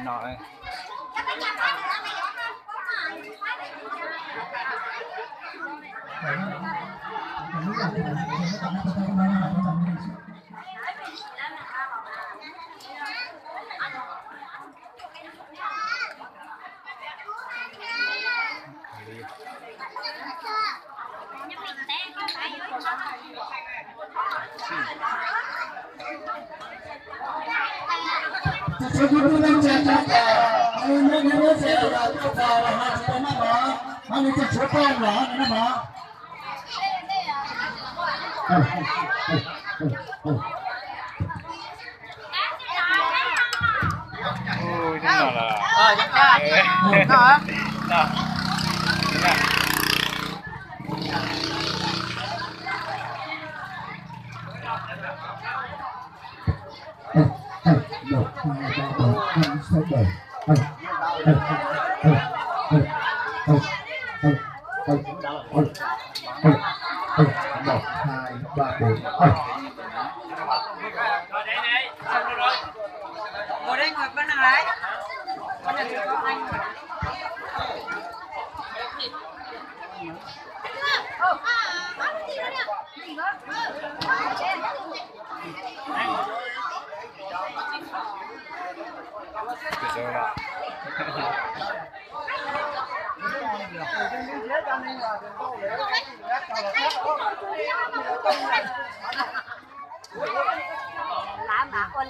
No. Một, hai, ba, bốn, năm, sáu, bảy. Một, hai, ba, bốn.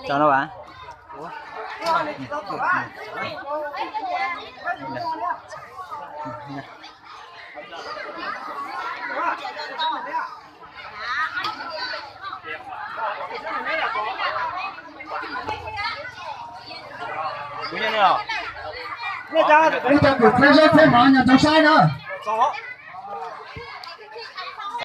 Cho nó bán. Ib co kwv tij saib seb mov nyob rau saib na.